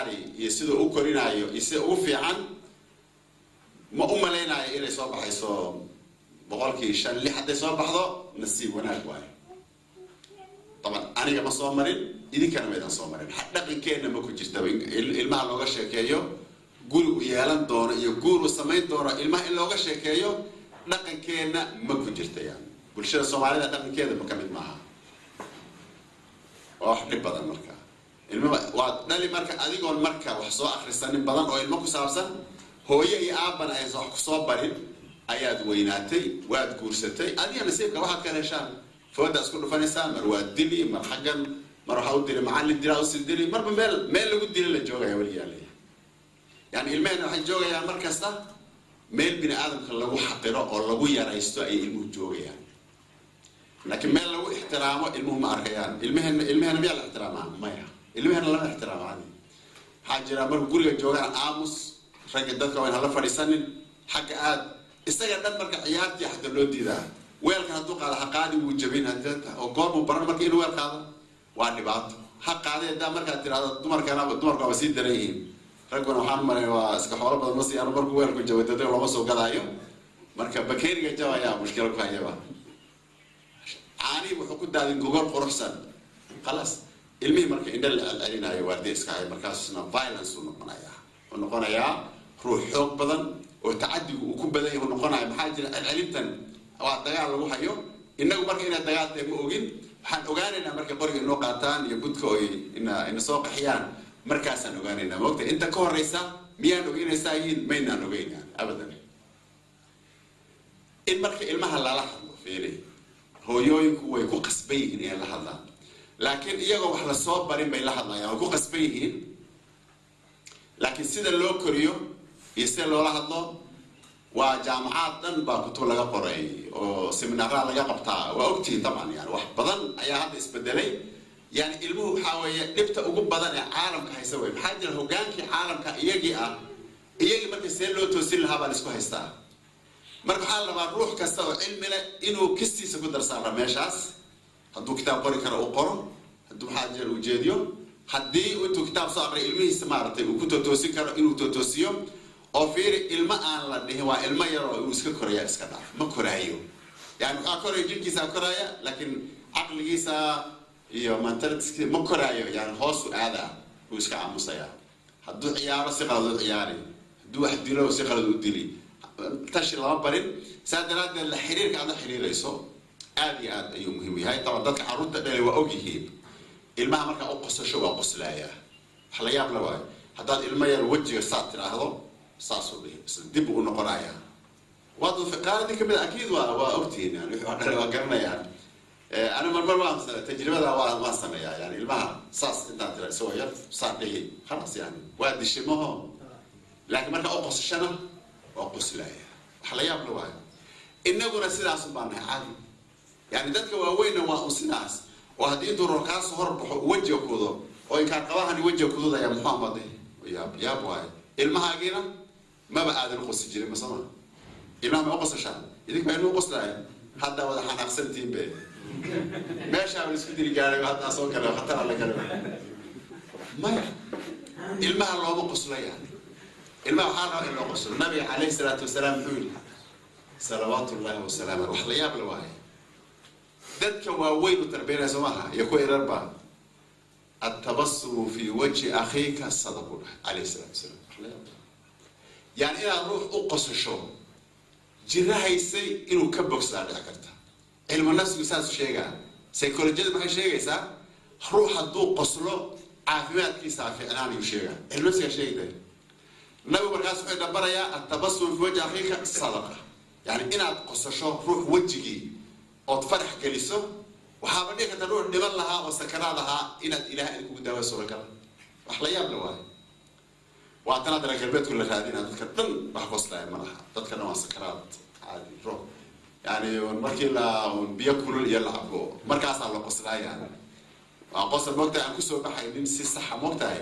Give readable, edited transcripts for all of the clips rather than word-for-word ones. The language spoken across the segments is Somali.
Iyo siduu u korinaayo iyo sida ugu fiican, ma u malaynayo inay soo baxayso 5%, 6. Hadday soo baxdo, nasiib wanaag waayo. Taban aniga ma soo marin, idinkana maydan soo marin. Dhaqankeenna ma ku jirtaba ilmaha looga sheekeeyo guri uu yeelan doono iyo guur uu samayn doono. Ilmaha in looga sheekeeyo dhaqankeenna ma ku jirta. Yani bulshada Soomaalida dhaqankeeda ma ka mid maaha. Waa wax dhib badan. Marka ilmaba waad dhali, marka adigoon marka wax soo akrisanin badan oo ilmo ku saabsan, hooyo iyo aabbana aysan wax kusoo barin, ayaad weynaatay, waad guursatay. Adiga nasiibka waxaad kala heshaan fooda isku dhufanaysaa. Mar waa dili, mar xaggan, mar waxaa u dili macallin, dilaa usii dili, marba meel meel lagu dili la joogaya weligaa leeyahay. Yani ilmehena waxay joogayaan mar kasta meel bini aadamka lagu xaqiro oo lagu yaraysto ayay ilmuhu joogayaan, laakiin meel lagu ixtiraamo ilmuhu ma arkayaan. Ilmehena, ilmehena miyaa la ixtiraamaa? Maya, ilmehena lama ixtiraamo adi. Maxaa jira? Markuu guriga joogaan, aamus, ragga dadka waa in hala fadhiisanin, xagga aad isaga dhan. Marka ciyaartii xataa loo diidaa. Weelkan hadduu qaado, ha qaadi, wuu jabin. Oo goormuu baran marka inuu weel qaado? Waa dhibaato. Ha qaadee haddaa markaad tirahdo, dumarkana, dumarku waaba sii daran yihiin. Ragguna waxaan maray waa iska xoolo badan ma siiyaan. Markuu weelku jabo, dadka looma soo gadaayo. Marka bakeeriga jabayaa mushkilo ku hayaba. Caanihii wuxuu ku daadin gogol quruxsan, khalaas. Ilmihii marka indha la celcelinaayo, waardiya iska haya, markaasna violence uu noqonayaa. Wuxuu noqonayaa ruux xoog badan oo tacadigu uu ku badan yahay uu noqonaya. Maxaa jira? Celcelintan waa dagaal lagu hayo. Innagu marka inay dagaal tahay ma ogin. Waxaan ogaanaynaa markay qoriga inoo qaataan iyo budka oy ina soo qaxiyaan, markaasaan ogaanaynaa. Maogta inta ka horeysa miyaan ogeynaysaa yihiin? Maynaan ogeyn yani abadan. In marka ilmaha lala hadlo, fiiri, hooyooyinku way ku qasban yihiin inay la hadlaan, laakiin iyagoo wax lasoo barin bay la hadlayaan. Way ku qasban yihiin, laakiin sida loo koriyo iyo sida loola hadlo waa jaamacaad dhan baa kutub laga qoray oo seminaaraha laga qabtaa. Waa ogtihiin dabcan. Yani wax badan ayaa hadda isbedelay. Yani ilmuhu waxaa weeye dhibta ugu badan ee caalamka haysa wey. Maxaa jira? Hogaankii caalamka iyagii ah, iyagii marka see loo toosin lahaa baa la isku haystaa. Marka waxaa la rabaa ruux kasta oo cilmi leh inuu kistiisa ku darsaara meeshaas. Hadduu kitaab qori karo, uu qoro. Hadduu, maxaa jira, uu jeediyo. Haddii intuu kitaab soo aqriya ilmihiisa maaragtay uu ku tootoosiin karo, inuu tootoosiyo. Oo fiiri, ilmo aan la dhihin waa ilmo yaroo uu iska koraya, iska dhaaf, ma koraayo. Yani waxaa koraya jirkiisaa koraaya, laakiin caqligiisa iyo mentalityskiisa ma koraayo. Yani hoosu aadaa, uu iska aamusayaa. Hadduu ciyaaro, si qalad u ciyaari. Hadduu wax dilo, si qalad u dili. Tashi lama barin. Saa daraaddeed la xiriirka aad la xiriirayso aad iyo aad ayuu muhiim u yahay. Taban dadka carruurta dhalay waa og yihiin, ilmaha markaa u qosasho waa qoslaayaa. Wax la yaab la waayo. Haddaad ilmo yar wejiga saad tidhaahdo, saasuu dhihi, isla dib u noqonayaa. Waad qaaradii kamid a, akiid waa ogtihiin. Yani wixii dhalay waa garanayaan. Ani marmar waan tajribada waan sameeyaa. Yani ilmaha saas intaan tira, isagoo yar saa dhihi, khalaas. Yani waa dishay maho, laakiin markaa u qosashana waa qoslaaya. Wax la yaab la waayo. Inaguna sidaasun baa nahay caadi. Yani dadka waaweynna waa un sidaas oo haddii intuu ror kaasoo hor baxo, wejiga kudo oo inkaan qabahani wejiga kududaya, muxuu amade? Yaab yaab waayo. Ilmahaagiina maba aadan uqosi jirin masama? Ilmaha ma uqosashaan idink? Baa ilmuhu qoslaaya. Haddaa wada xanaaqsantihiin be, meeshaaba la isku dili gaaray. Haddaa soo galay, khatara la galay. Maya, ilmaha looma qoslo. Yani ilmaha waxaa rabaa in loo qoslo. Nabiga calayhi salaatu wasalaam muxuu yihi, salawaatu llahi wasalaamu? Wax la yaab la waaye. Dadka waaweyn u tarbiyanaya soo maaha iyo kuwa yararba. "Attabasumu fi wajhi akhiika sadaqu," dhahay calayhi salaatu wasalaam. Wax la yaab. Yani inaad ruux u qosasho jirahaysay inuu ka bogsadaa dhici karta. Cilmu nafsigu saas sheegaa. Psycholojiyada maxay sheegaysaa? Ruux hadduu qoslo, caafimaadkiisaa fiicnaanayuu sheegaa. Cilmu nafsigaa sheegaya. Nabigu markaas wuxuu dhabarayaa "attabasum fi wajhi akhiika sadaqa". Yani inaad qosasho ruux wejigii ood farax geliso, waxaaba dhici karta ruux dhiban lahaa oo sakaraad ahaa inaad Ilaah idinkugu daawa suuragala. Wax la yaab la waayo. Waa tan hadda reer galbeedku la raadina. Dadka dhan wax qoslaya ma laha, dadka dhan waa sakaraad caadi. Ruux yani markii la biyo kulul iyo la cabo, markaasaa la qoslaaya. Waa qosol moogtahay aan kusoo baxaynin si saxa, moogtahay.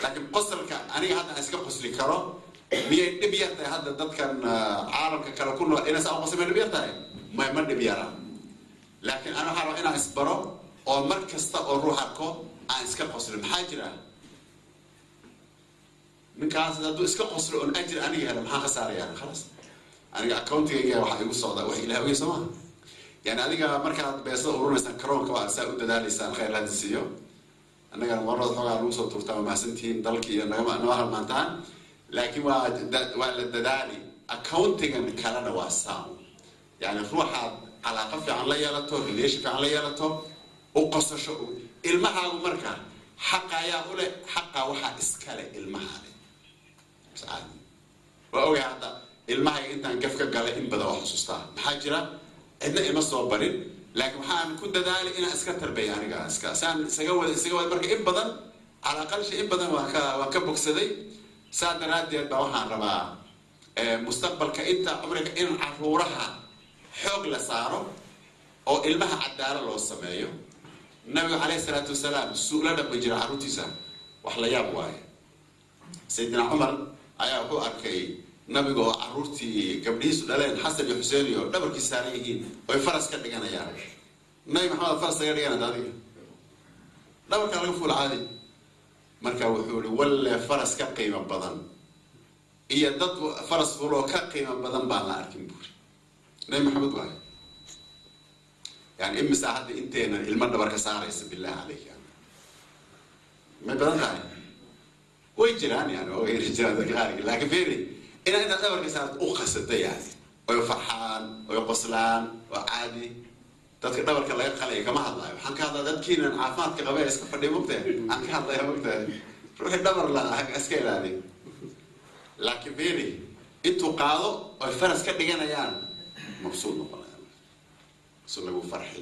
Laakiin qosolka aniga hadda aan iska qosli karo, miyay dhib yar tahay hadda dadkan caalamka kale ku nool inay saa u qosli? May dhib yar tahay? May, ma dhib yara. Laakiin ana waxaa rabaa inaan isbaro oo mar kasta oo ruux arko aan iska qoslin. Maxaa jira? Ninkaas hadduu iska qoslo oon ajir aniga helo, maxaan khasaarayaa? Khalaas, aniga accountigayga waxaa igu socda wax Ilaah ogey, soo maha? Yani adiga markaad beesada ururinaysaan, karoonka waa saa u dadaalaysaan, khayr hadin siiyo. Annagana marnada xoogaa lagu soo tuurtaa, waa mahadsantihiin, dalki iyo nagama nama halmaantaan, laakiin waa la dadaali. Accountigan kalena waa saa, yani ruuxaad calaaqo fiican la yeelato, relation fiican la yeelato, u qosasho ilmahaagu, marka xaqa ayaa u leh, xaqa waxaa iskale ilmahaale. Caadi waa ogay hadda ilmahayga intaan gaf ka galay in badan waa xusuustaa. Maxaa jira? Cidna ima soo barin, laakiin waxaan ku dadaalay inaan iska tarbeeya aniga, iska saan isaga wada isaga wada. Marka in badan cala aqal shay in badan waan ka bogsaday. Saa daraaddeed baa waxaan rabaa mustaqbalka inta cumriga in caruuraha xoog la saaro oo ilmaha cadaalo loo sameeyo. Nabigu calayhi salaatu wasalaam su-la dhaqmi jira carruurtiisa, wax la yaab waaye. Sayidina Cumar ayaa wuxuu arkay nabiga oo caruurtii gabdhihiisu dhaleen, Xasan iyo Xuseen iyo, dhabarkii saaran yihiin oy faras ka dhiganayaan. Nabi Maxamed faras laga dhiganaya, adiga dhabarkaa laga fuul caadi. Marka wuxuu ihi: "Walle faras ka qiimo badan iyo dad faras fuloo ka qiimo badan baan la arkin," buuri. Nabi Maxamed waayo. Yani imisaa hadda inteenan ilmo dhabar ka saaraysa? Billahi calayk, may badan tahay? Way jiraan, yani waa yari jiraan dadka qaarkii, laakiin fiiri, inaa intaad dhabarka saarto u qasado, yani oy farxaan oy qoslaan, oo caadi. Dadka dhabarka laga qalaya kama hadlayo, waxaan ka hadlaya dadkiinan caafimaadka qabe iska fadhiya, mogtahay? Aan ka hadlaya, mogtahay, ruuxii dhabar la iska ilaali. Laakiin fiiri, intuu qaado oy faras ka dhiganayaan, mabsuud noqonaya, su lagu farxi.